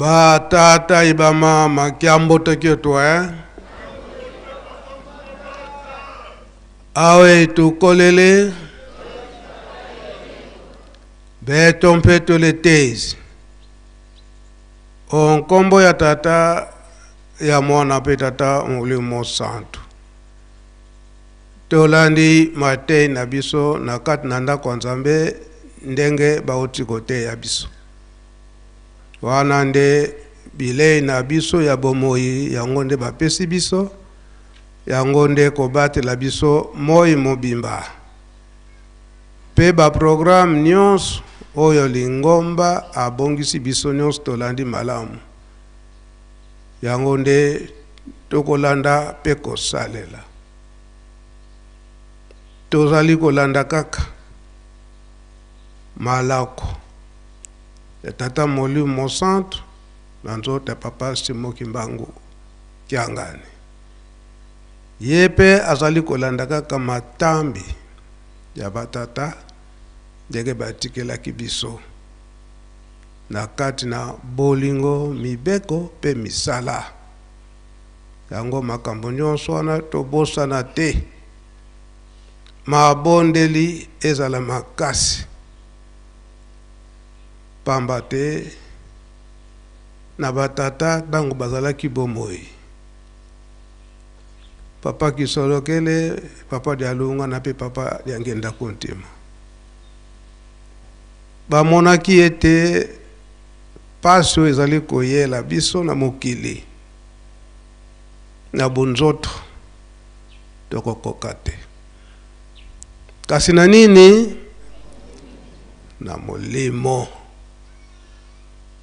Ba tata i ba mama kiambote kietu eh? Awe tukolele beto mpe toletezi o nkombo ya Tata, ya Mwana mpe Tata Molimo Santu. Tolandi matei na biso na kati na ndako ya Nzambe ndenge bauti koteya biso. Wana nde bilei na biso ya bomoi, yango nde bapesi biso, yango nde kobatela biso moi mobimba. Mpe ba programme nyonso oyo lingomba abongisi biso nyonso tolandi malamu, yango nde tokolanda mpe kosalela. Tozali kolanda kaka malako ya Tata Molimo Mosantu na nzoto ya Papa Simon Kimbangu Kiangani. Ye mpe azali kolanda kaka matambi ya batata ndenge batikelaki biso na kati na bolingo, mibeko mpe misala. Yango makambo nyonso wana tobosana te. Mabondeli ezala makasi, pamba te na batata ntango bazalaki bomoi, Papa Kisolokele, Papa Dialunga na mpe Papa Diangienda Kuntima bamonaki ete pasi oyo ezali koyela biso na mokili na bonzoto tokokoka te, kasi na nini? Na molimo,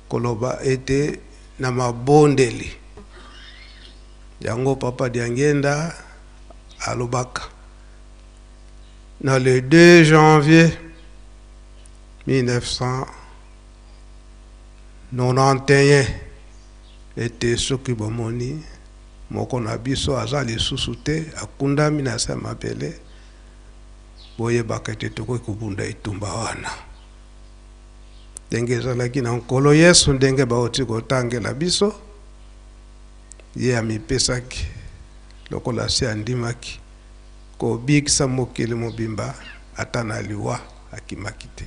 koloba ete na mabondeli. Yango Papa Diangienda alobaka na le 2 janvier 1991 ete soki bomoni moko na biso aza lisusu te, akundami na se ya mabele, boyebaka ete tokoki kobunda etumba wana ndenge ezalaki na Nkolo Yesu, ndenge bauti kotangela biso. Ye amipesaki lokola asi andimaki kobikisa mokili mobimba, ata na liwa akimaki te.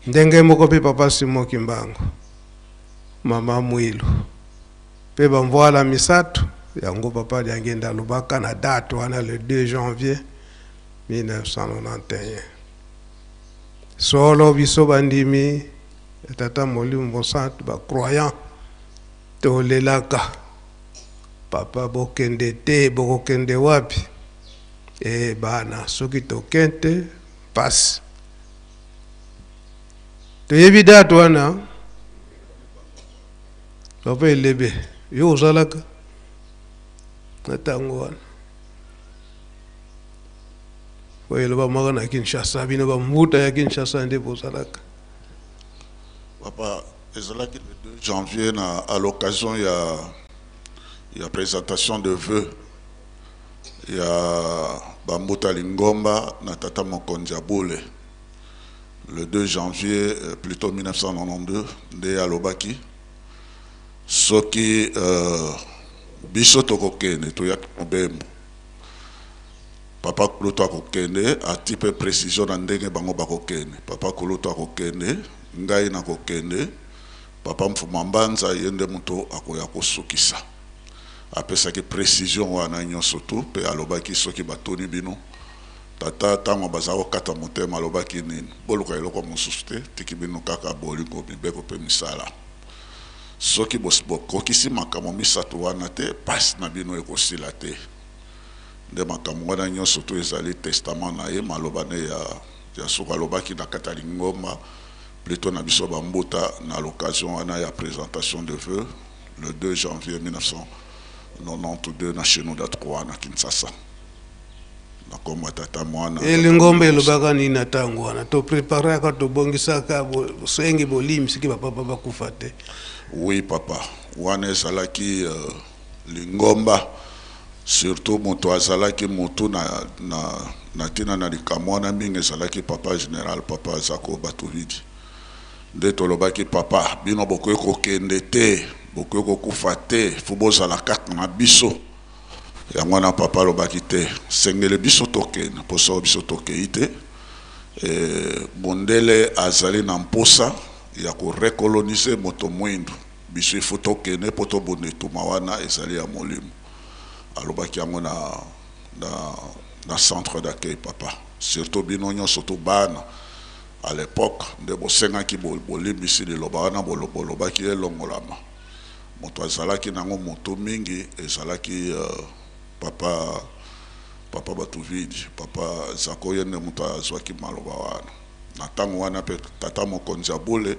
Ndenge moko mpe Papa Simon Kimbangu, Mama Mwilu mpe bamvuala misato yango Papa Diangienda alobaka na date wana le 2 janvier 1991. Solo biso bandimi ya Tata Molimo Mosantu, ba croyants, tolelaka papa bokende te, bokokende wapi? E bana, soki tokente pasi. Toyebi date wana papa Elebe, yo ozalaka na ntango wana oyo elobamaka na Kinshasa, bino bambuta ya Kinshasa nde bozalaka. Papa, ezalaki le 2 janvier na à l'occasion ya ya présentation de vœux ya bambuta lingomba na tata mokonzi ya bule le 2 janvier plutôt 1992 nde alobaki soki biso tokokende toyaki mobembo, Papa Kulutu akokende, ati pe precision na ndenge bango bakokende. Papa Kulutu akokende, ngai nakokende, Papa Mfuma Mbanza ye nde moto akoya kosukisa. Apesaki precision wana nyonso tout pe alobaki soki batuni bino, tata tango baza kokata motema alobaki nini? Boluka eloko mosusu te, tiki bino kaka bolingo, mibeko pe misala. Soki bokokisi makambo misato wana te, pasi na bino ekosila te. Nde makambo wana nyonso tout ezali testament na ye, maloba ne ya ya suka alobaki na kati ya lingomba plutot na biso ba mbuta na l'occasion wana ya presentation de vœux le 2 janvier 1992 na chez nous da 3 na Kinshasa na kombo ya tata mwana E lingomba elobaka nini na tango wana? To preparaka, tobongisaka, bosengi bolimbisi ke ba papa bakufa te. Oui papa, wana ezalaki lingomba surtout moto azalaki mutu na, na, na tina na likambo wana mingi ezalaki papa general, papa Zako Batuvidi. Nde tolobaki papa bino bokoki kokende te, bokoki kokufa te, fo bozala kaka na biso. Yango wana papa alobaki te, sengeli biso tokende, mpo soko biso tokei te, e, mondele azali na mposa ya ko recoloniser moto mwindu, biso il faut tokende mpo tobunda etuma wana ezali ya molimo. Alobaki yango na, na, na centre d'accueil papa, surtout bino nyonso to bana à l'epoque nde bosengaki bolimbisi liloba wana bolobaki elongolama. Moto azalaki nango moto mingi ezalaki uh, papa papa Batuvidi, papa Zako, ye nde moto azwaki maloba wana na ntango wana. Mpe tata mokonzi ya bule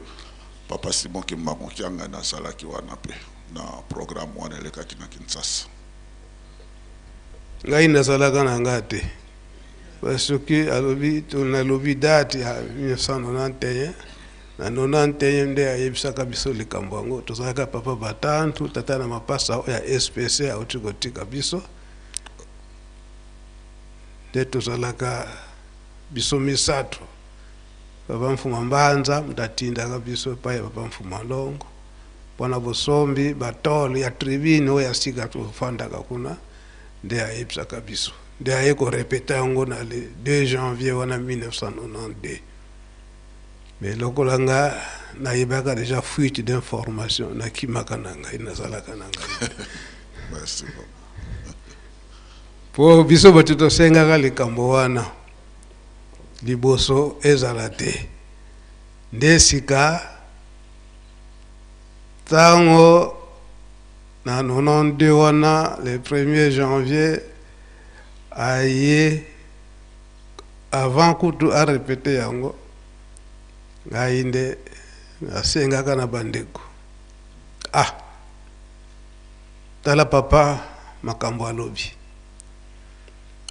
papa Simon Kimbangu Kiangani azalaki wana mpe na programme wana elekaki na Kinshasa. Ngai nazalaka na nga te, soki alobi nalobi date ya 1991, na 91 nde ayebisaka biso likambo yango. Tozalaka papa batantu, tata na mapasa oyo ya SPC auti kotika biso, nde tozalaka biso misato. Papa Mfuma Mbanza moto atindaka biso epai ya papa Mfuma Longo mpona bosombi batole ya tribune oyo ya sika tofandaka kuna. Nde ayebisaka biso, nde aye korepete yango na le 2 janvier wana 1992. Mais lokola nga nayebaka déjà fuite d'information, nakimaka na ngai, nazalaka na ngai. Merci. Po biso bato tosengaka likambo wana liboso ezala te. Nde sika ntango na 92 wana, le 1er janvier, aye avant kutu arepete yango, ngai nde nasengaka na bandeko: "Ah, tala papa makambo alobi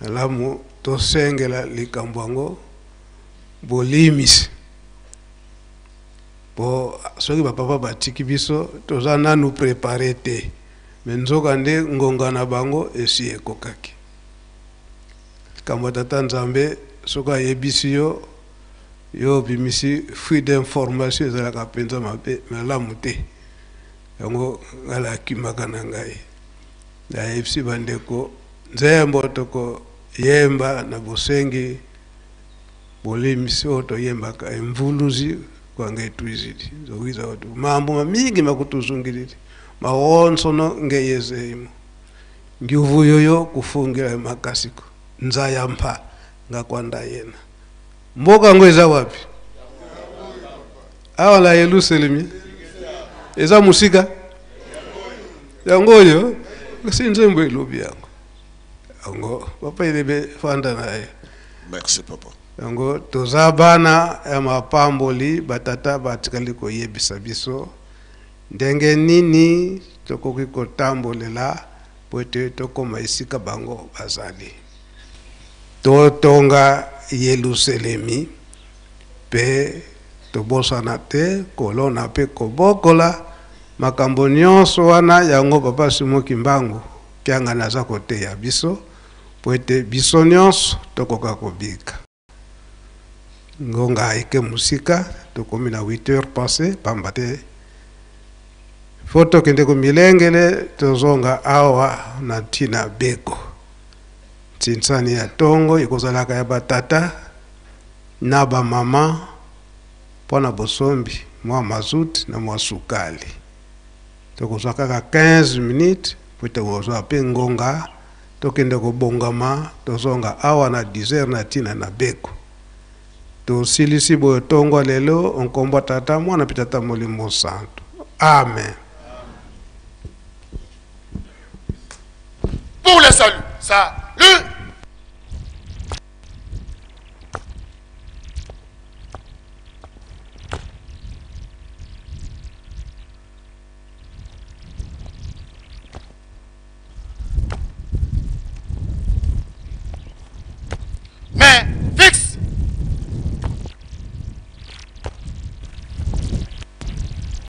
malamu, tosengela likambo yango bolimisi, po soki bapapa batiki biso, toza nanu préparé te." Me nzoka nde ngonga na bango esi ekokaki. Likambo ya tata Nzambe, soki ayebisi yo, yo obimisi fuite d'information, ezalaka mpenza mabe, malamu te. Yango ngai nakimaka na ngai, nayebisi bandeko nzembo tokoyemba na bosengi bolimisi oyo toyembaka emvuluzi kwanga etwizili zowiza watu mambo mingi makutuzungilili mawonsono ngeyezeimo ngiuvuyoyo kufungira makasiko nzaya mpa ngakwanda yena. Mboka yango eza wapi? Awa na Yelusalemi eza mosika. Yango oyo kasi nzembo elobi yango. Yango papa Elebe, fanda na ye. Merci papa. Yango toza bana ya mapamboli. Batata batikali koyebisa biso ndenge nini tokoki kotambolela po ete tokóma esika bango bazali, totonga Yelusalemi mpe tobosana te kolona mpe kobokola makambo nyonso wana. Yango papa Simon Kimbangu Kiangani aza koteya biso po ete biso nyonso tokoka kobika. Ngonga eke mosika, tokomi na 8 heures passé, pamba te fo tokende komilengele, tozonga awa na ntina beko. Ntinsani ya ntongo ekozalaka ya batata na bamama mpo na bosombi mwa mazout na mwa sukali. Tokozwa kaka 15 minutes po tokozwa mpe ngonga tokende kobongama, tozonga awa na 10 heures na ntina na beko. Tosilisi boye ntongo lelo, nkombo Tata, Mwana mpe Tata Molimo Santo, amen. Pour le salut. Ça,